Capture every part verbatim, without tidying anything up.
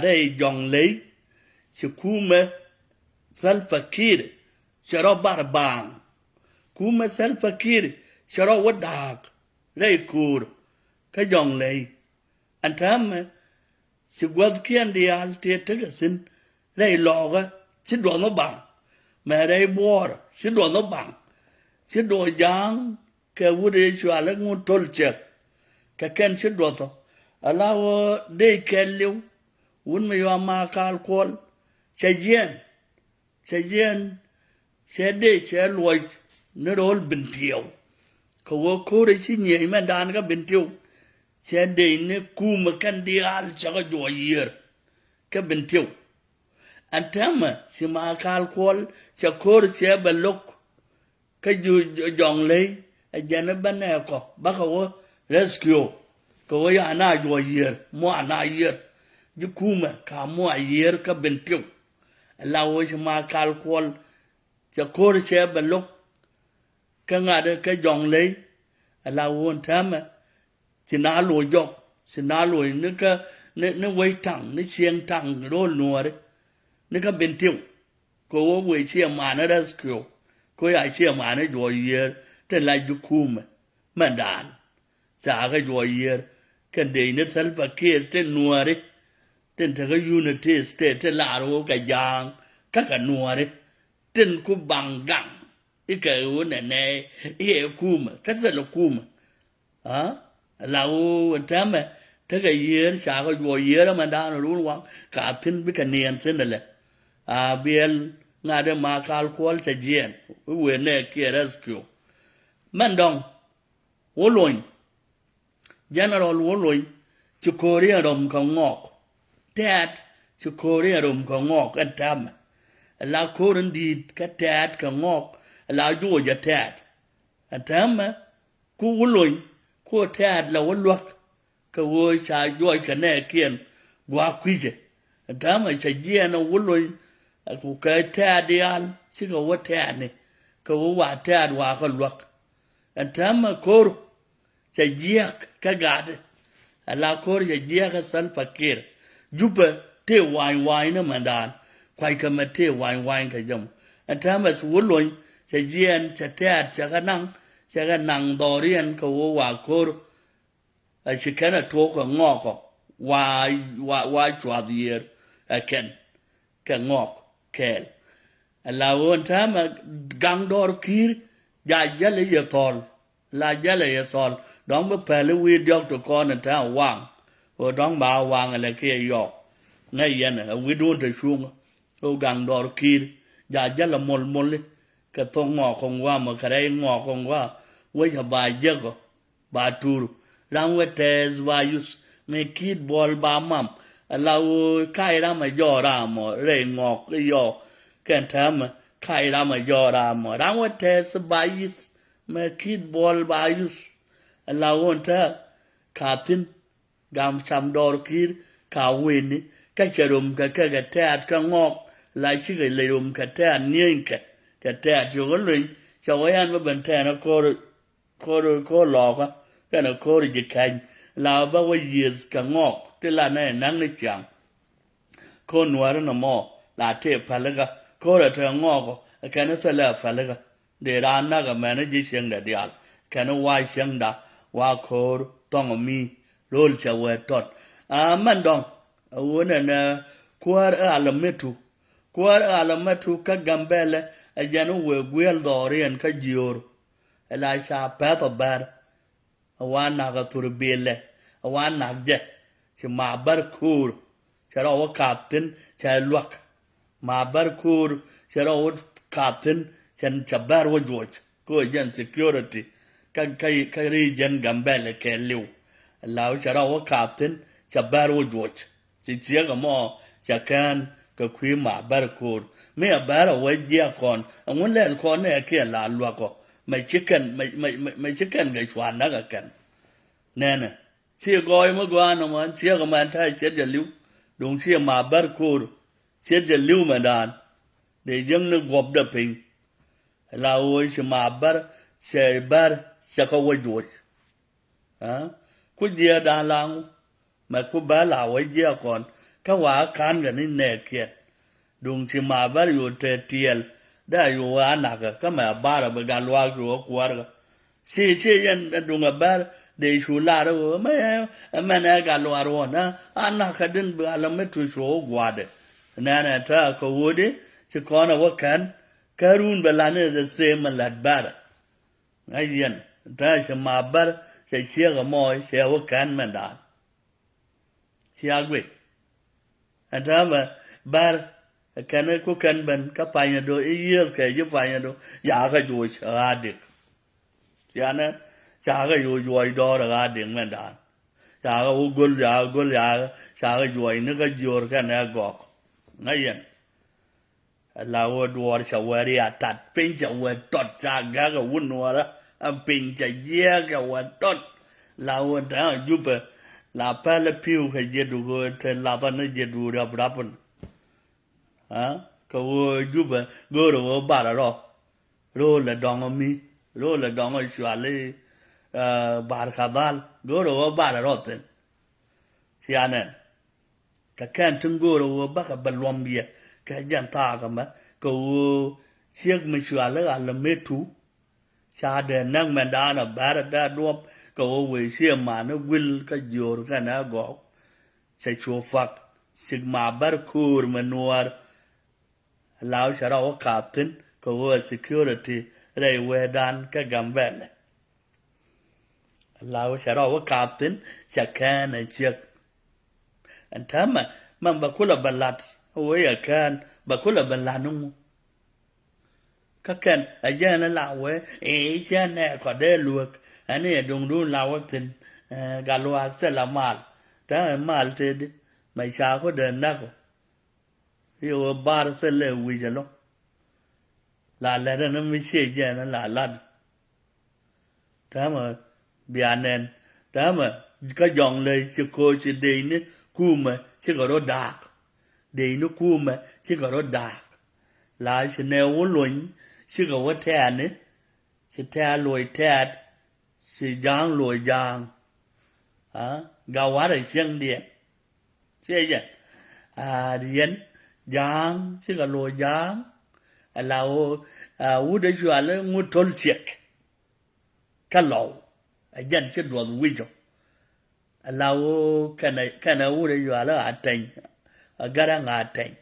rɛy Jɔŋley, ci kumɛ Salva Kiir cɛ rɔ bar baaŋ. Kumɛ Salva Kiir cɛ rɔ wä da̱a̱k rɛy ko̱o̱r kä Jɔŋley. Ɛn täämɛ ci gua̱thkiɛn diaal tëë tekɛ thi̱n rɛy Lɔɔkä ci duɔth mi baŋ. Mɛ rɛy Buɔɔr ci duɔth mi baŋ. Ci duɔth ja̱a̱ŋ kɛ wut ëë cual i̱ ŋut Tol Ciɛk. Kɛ kɛn ci duɔth ɔ ala ɣöö dee kɛɛliw wut mi yɔa Makal Kuɔl. Cɛ jiɛɛn, cɛ jiɛɛn, cɛ dee cɛ luɔc ni ro̱o̱l Bentiu. Kɛ ɣöö ko̱rɛ ci nyiëëc mɛndan kä Bentiu. Cɛ dee ni kumɛ kɛn diaal cɛ kɛ juɔc yiër kä Bentiu. Ɛn täämɛ ci Makal Kuɔl cɛ ko̱r cɛ bɛ lo̱k kä Jɔŋley. Ɛ jɛn ɛ bä nɛɛkɔ bakɛ wä rescue kɛ wä ya na juɔc yiër, muɔ na yiër. Ji̱ kumɛ ka muɔ yiër kä Bentiu. Ɛ la wä ci Makal Kuɔl cɛ ko̱r cɛ bɛ lo̱k kä ŋa̱t kä Jɔŋley. Ɛ la wä ɛn täämɛ ci na lo̱c jɔk, ci na lo̱c ni kä ni, ni wec taŋ, ni cieŋ taŋ ro̱o̱l Nuääri ni kä Bentiu. Kɛ ɣöö wëë ciɛ maani rescue, kɛ ɣöö ya ciɛ maani juɔc yiër tin la ji̱ kumɛ mɛndan. Ca kɛ juɔc yiër kɛn dee ni Salva Kiir tin Nuääri, tin tekɛ Unity State tin laar ɣöö kɛ ja̱a̱ŋ kä kɛ Nuääri, tin ku baŋ gaŋ i̱ kɛ ɣöö nɛnɛ i̱ ɛ kumɛ kä thilɛ kumɛ. A la ɣöö ɛn täämɛ tekɛ yiër ca kɛ juɔc yiër ɛmɛndan run waŋ ka thi̱n bikɛ niɛn thi̱n ɛlɛ. A biɛl ŋa̱t ɛ Makal Kuɔl cɛ jiɛɛn i̱ wëë nɛ kiɛ rescue. Mɛn dɔ̱ŋ Wä Lony, General Wä Lony ci ko̱r yɛn röm kɛ ŋɔɔk. Tɛ̈t ci ko̱r yɛn röm kɛ ŋɔɔk ɛn täämɛ. Ɛ la ko̱r in di̱i̱t kä tɛ̈t kɛ ŋɔɔk, ɛ la juɔc ɛ tɛ̈t. Ɛn täämɛ ku Wä Lony ku tɛ̈t la wä luäk kɛ ɣöö ca juɔc kɛ nɛɛkiɛn gua̱a̱k kui̱cɛ. Ɛn täämɛ cɛ jiɛɛn ɛ Wä Lony ku kɛ tɛ̈t diaal cikɛ wä tɛ̈tni kɛ ɣöö wa tɛ̈t wa kɛ luäk. Ɛn täämɛ ko̱r cɛ jiääk kä ga̱a̱t. Ɛ la ko̱r cɛ jiääk kä Salva Kiir. Jupɛ tëë wa̱a̱ny wa̱a̱ny ni mɛndan. Kua̱ckɛ mɛ tëë wa̱a̱ny wa̱a̱ny kɛ jɛ mɔ. Ɛn täämɛ Wä Lony cɛ jiɛɛn cɛ tɛ̈t cɛ kɛ naŋ, cɛ kɛ naŋ dhɔriɛn kɛ ɣöö wa ko̱r. Ɛ ci kɛn ɛ tuɔɔk kɛ ŋɔɔkɔ wa, wa, wa cuath yiër ɛ kɛn kɛ ŋɔɔk kɛɛl. Ɛ la ɣöö ɛn täämɛ gaŋ dɔɔr Kiir ja jäl i̱ yɛ thɔl. La jälɛ yɛ thɔl dɔ̱ŋ bi päl i̱ wi̱i̱ diɔ̱k ti kɔn in täämɛ waŋ. Ɣöö dɔ̱ŋ ba waŋ ilɛ kiɛ yɔɔk ŋäc yɛn ɛ wi̱i̱dun te cuŋä. Ɣöö gaŋ dɔɔr Kiir ja jälɛ mol moli kɛ thok ŋɔɔk kɔŋ gua̱a̱ mɔ kɛ rɛy ŋɔɔk kɔŋ gua̱a̱. Wec ɛ ba jek ɔ ba tur. Ram wä tɛɛth ba yuth mɛ Kiir Buɔl ba mam. Ɛ la ɣöö kac ram ɛ jɔɔk ram ɔ rɛy ŋɔɔk i̱ yɔɔk kɛn täämɛ kac ram ɛ jɔɔk ram ɔ ram wä tɛɛth ba yuth. Mɛ Kiir Buɔl ba yuth. Ɛ la ɣöö ɛn täämɛ ka thi̱n gam cam dɔɔr Kiir ka weni kä cɛ röm kɛ kɛ kɛ tɛ̈t kä ŋɔɔk. La cikɛ lɛ röm kɛ tɛ̈t nieeny kɛ kɛ tɛ̈t yio̱k ɛ luny cɛ wä yan bä ben tɛ̈n ɛ ko̱r ko̱r ko̱r Lɔɔkä kɛnɛ ko̱r Ji̱käny. La bä wä yiëth kɛ ŋɔɔk ti la nɛ na̱ŋ ni ciaŋ. Ko̱r Nuääri nɔmɔ la tëë pälikä ko̱r ɛ te ŋɔɔkɔ ɛ kɛn thilɛ pälikä. Dee raan nak ɛmɛn ji̱ cieŋdɛ diaal kɛn wa cieŋda wa ko̱r thɔŋ mi ro̱l cɛ wee tɔt. A mɛn dɔ̱ŋ a wun ɛn ɛ kuäär ɛ alamitu. Kuäär ɛ alamitu kä Gambɛlɛ ɛ jɛn wee guiɛl dhɔriɛn kä jiöör. Ɛ la ca pɛth ɔ bɛr ɛ wa nak ɛ thur bilɛ ɛ wa nak jɛ. Ci ma bär ko̱r cɛ rɔ wä kath thi̱n cɛ luäk. Ma bär ko̱r cɛ rɔ wä kath thi̱n cɛ cɛ bär wä juɔc. Kä jɛn security kä kä kä ri jɛn Gambɛlɛ kɛ liw. Ɛ la wä cɛ rɔ wä kath thi̱n cɛ bär wä juɔc. Ci ciek ɛmɔ cɛ kään kɛ kui̱ ma bär ko̱r mi a bär a wec jiɛk kɔn ɛŋu lɛl kɔn nɛ kiɛ la luäk ɔ. Mɛ ci kɛn mɛ mɛ mɛ ci kɛn kɛ cua näk ɛ kɛn. Nɛnɛ ci gɔɔy mi gɔaa nɔmɔ ɛn ciek ɛmɔ ɛn ta̱a̱ ciet jɛ li̱w. Duŋ ci ma bär ko̱r ciet jɛ li̱w mɛ daan. Dee jiäkni guɔpdɛ piny. La ɣöö ci ma bär cɛ bär cɛ kɛ wä juɔc. Ku jiɛɛdan la ŋu mɛ ku bä la wä jiɛɛk kɔn Kä wa ka̱n kɛ ni nɛɛkiɛn. Duŋ ci ma bär yo̱o̱ tɛt tiɛɛl dee a yo̱o̱ a nakä kä mɛ a bar a bi gat luaak yo̱o̱ a kuäärkä. Ci ci yɛn duŋ a bär dee cu lar ɣöö mɛ ɛ mɛn ɛ gat luaak ruɔ̱n a nakä din bi a lä mi tu cu wä gua̱a̱dɛ. Nɛnɛ tɛ kɛ ɣöödi ci kɔn a wä kɛn kä run bɛ lat ni the same a lat bär. Ŋäc yɛn tɛ ci ma bär cɛ ciek a mɔɔc cɛ wä kɛn mɛn daan. Cia guic. Ɛn täämɛ bär kɛn ku kɛn ben kä panyädo i̱ yiëëth kɛ ji̱ panyädo. Yakä juuc ɣa̱a̱ dik. Cianɛ cakä yo̱o̱ juɔc dɔɔr ɣa̱a̱ dik mɛn daan. Cakä wä göl yakä göl yakä cakä juɔc ni kä jiöör kɛn ɛ gɔk. Ŋäc yɛn. Ala wä duɔɔr cɛ wä ria tat piny cɛ wä tɔt ca gäk ɛ wun nuɔrä. Ɛ piny cɛ jiɛɛk cɛ wä tɔt. La wä tɛŋ jupɛ la pɛl piu kɛ jiɛt wä te lathɔ ni jiɛt wä rap rapun. Kɛ wä jupɛ go̱o̱rɛ wä bar rɔ. Ro̱o̱ lɛ dɔŋ mi ro̱o̱ lɛ dɔŋ cuali bar kadhal go̱o̱rɛ wä bar rɔ thin. Cianɛn. Kɛ kɛn tin go̱o̱rɛ ɣöö bakɛ bɛ luɔm yɛ kɛ jɛn thaak ɛmɛ kɛ ɣöö ciek mi cuali ɣal ɛ metu. Ca dee näk mɛn daanɛ bɛr ɛ dee duɔp kɛ ɣöö wëë ciɛ man ɛ guil kä jiöör kɛn ɛ gɔɔk. Cɛ cu fak cik ma bɛr köör mɛ nuäär. Law cɛ rɔ wä kath thi̱n kɛ ɣöö ɛ security rɛy wëëdan kä Gambɛlɛ. Law cɛ rɔ wä kath thi̱n cɛ kɛn ɛ ciek. Ɛn täämɛ mɛn bɛ kulɛ bɛ la̱t wee yɛ kään bɛ kulɛ bɛ la̱t ni ŋu. Kä kɛn ɛ jɛn ɛ la wee i̱ cɛ nɛɛr kɔ dee luek ɛn i̱ ɛ duŋdun la wä thi̱n. Ɛ gat luaak thilɛ mal täämɛ mal tëëdi mɛ ca ku dee näk ɔ. I̱ ɣöö bar thilɛ wi̱c ɛlɔ̱ŋ. La lɛt ɛn mi ciɛ jɛn ɛ la la̱t. Täämɛ bia nɛn täämɛ kä jɔŋ ley ci ko̱o̱c ci dec ni kumɛ cikɛ rɔ da̱a̱k. Dec ni kumɛ cikɛ rɔ da̱a̱k. La ci nɛ wä lony cikɛ wä tɛɛni ci tɛɛr loc tɛɛt ci ja̱a̱ŋ loc ja̱a̱ŋ. Gawarɛ cieŋdiɛn. Ciɛ jɛ a yɛn ja̱a̱ŋ cikɛ lo̱c ja̱a̱ŋ. Ala ɣöö a wut ɛ cual i̱ ŋut to̱l ciɛk. Kä lɔw ɛ jɛn ci duɔth wi̱c ɔ. Ala ɣöö kɛnɛ kɛnɛ wut ɛ cual i̱ a tɛny. A gɛrɛ ŋa a tɛny.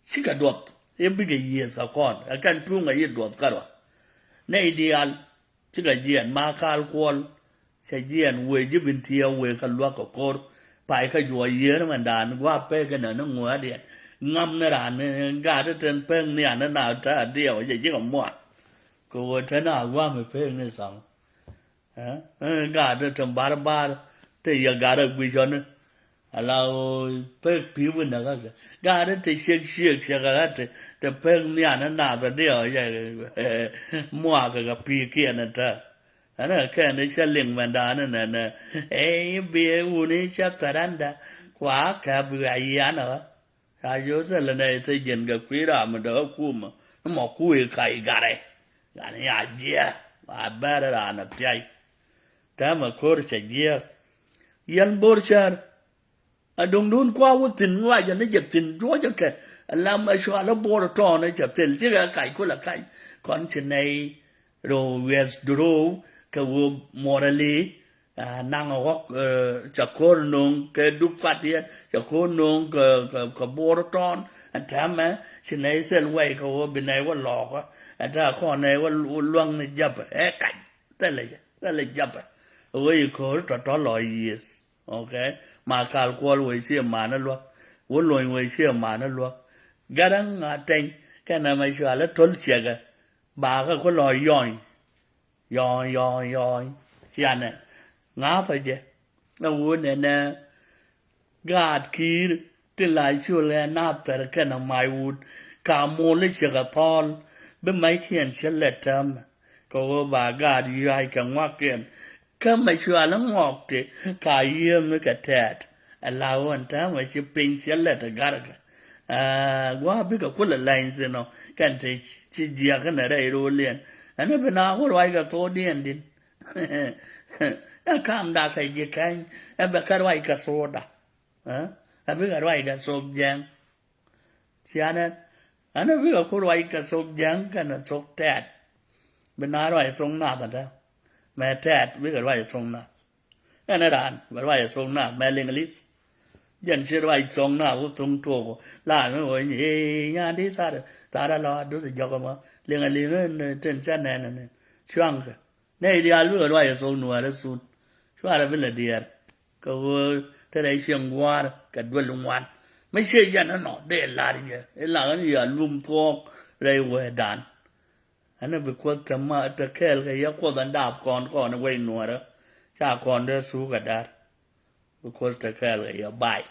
Cikɛ duɔth i̱ bikɛ yiëth kɛ kɔn ɛ kɛn tuŋ ɛ yi duɔth kärɔa. Nɛy diaal. Cikɛ jiɛn ma kal kuɔl. Cɛ jiɛn wëë ji̱ bin tiɛɛk wëë kä luäk kɛ ko̱r. Pay kä juɔc yiër mɛn da̱a̱n gua̱a̱p pek inɛ ni ŋuäärdiɛn. Ŋam ni raan ni gaat ti tin pek ni an ni na ta̱a̱ diɛw jɛ ji̱ kɛ muaak. Kɛ ɣöö te na gua̱a̱p mi pek ni thaŋ. Gaat ti tin bar bar ti yɛ gat a guic ɔni. Ala ɣöö pek pi̱i̱ wi̱n näkä kɛ gaat ti ciek ciek ciek kä ti ti pek nhian ni nath diɛw jɛ. Muaak kɛ kɛ pi̱i̱ kiɛn ni tää. Ɛn ɛ kɛn i̱ cä liŋ mɛn da̱a̱n inɛnɛ. Ɛ i̱ bi wuni cä thɛrɛndɛ kua kɛ bi a yian ɛ ɣä. Ca yo̱o̱ thilɛ nɛ i̱ thil ji̱n kɛ kui̱ ram mi däk ɛ kumä. Mɔ kui̱ kac garɛ. Yan ya jiɛ a bɛr raan ɛ thiac. Täämɛ ko̱r cɛ jiɛɛk. Yɛn bo̱r cär. A duŋdun kua wä thi̱n ŋuacä ni jɛ thi̱n juɔcä kɛ. Lam a cual a buɔr tɔɔn a cɛ thil cikɛ kac kulɛ kac. Kɔn ci nɛy ro̱o̱ wiɛth duro̱o̱ kɛ wä muɔrɛ li. Naŋ a ɣɔk cɛ ko̱r no̱o̱ŋ kɛ duk fat yɛn cɛ ko̱r no̱o̱ŋ kɛ buɔr tɔɔn. Ɛn täämɛ ci nɛy thil wɛy kɛ wä bi nɛy wä lɔɔkä. Ɛn täämɛ kɔn nɛy wä luäŋ ni japɛ ɛ kac. Thilɛ thilɛ japɛ. Wä yi ko̱r tɔ̱tɔ̱ lɔ yiëth. Ok. Ma kal kuɔl wee ciɛ man luäk. Wä luɔny wee ciɛ man luäk. Garaŋ a teny kɛn ɛmɛ cual a to̱l ciɛkɛ. Bakä ku lɔ yɔny. Yɔny yɔny yɔny. Cianɛ ŋa̱a̱pä jɛ. Ɛ wä nɛnɛ. Gaat ki̱i̱r ti la col ɛ nathɛr kɛnɛ mac wut ka mol i̱ ciɛ kɛ thɔɔl. Bi mackiɛn cä lɛt täämɛ. Kɛ ɣöö ba gaat yua̱a̱c kɛ ŋuakiɛn. Kä mɛ cual i̱ ŋɔɔk ti ka yiëëmikɛ tɛɛt. Ɛ la ɣöö ɛn täämɛ ci piny cä lɛt ɛ garkɛ. Ɛ gua̱a̱ bikɛ kulɛ lɛny thin ɔ kɛn ti ci jiäk kɛnɛ rɛy ro̱o̱liɛn. Ɛn ɛ bi na wä ruac kɛ thokdiɛn di̱n. Ɛ kamda kɛ ji̱ kɛny ɛ bɛ kɛ ruac kɛ thokda. Ɛ bikɛ ruacdɛ thok jiɛŋ. Cianɛ ɛn ɛ bikɛ ku ruac kɛ thok jiɛŋ kɛnɛ thok tɛt. Bi na ruac thok nath ɛtɛ. Mɛ tɛt bikɛ ruac thok nath. Ɛn ɛ raan bɛ ruac thok nath mɛ liŋ li̱th. Jɛn ci ruac thok nath wä thoŋ tuɔk la ni wä nyi nyan di tharɛ tharɛ lɔ duth jɔk ɛmɔ liŋ liŋ ɛn tin ca nɛn ɛn cuaŋkɛ. Nɛy diaal bikɛ ruac ɛ thok nuäärä thun. Cuarɛ bi lɛ diɛɛr kɛ ɣöö te rɛy cieŋ gua̱a̱r kɛ duel ŋuan. Mi cie jɛn ɛnɔ dee lar jɛ i̱ laŋ ɛn yɛ lum thuɔɔk rɛy wäädan. Ɛn ɛ bi kuoth te ma te kɛɛl kɛ yɛ kuoth ɛn daap kɔn kɔn ɛ wec nuäärä. Ca kɔn dee thuk ɛ da̱r. Bi kuoth te kɛɛl kɛ yɛ bay.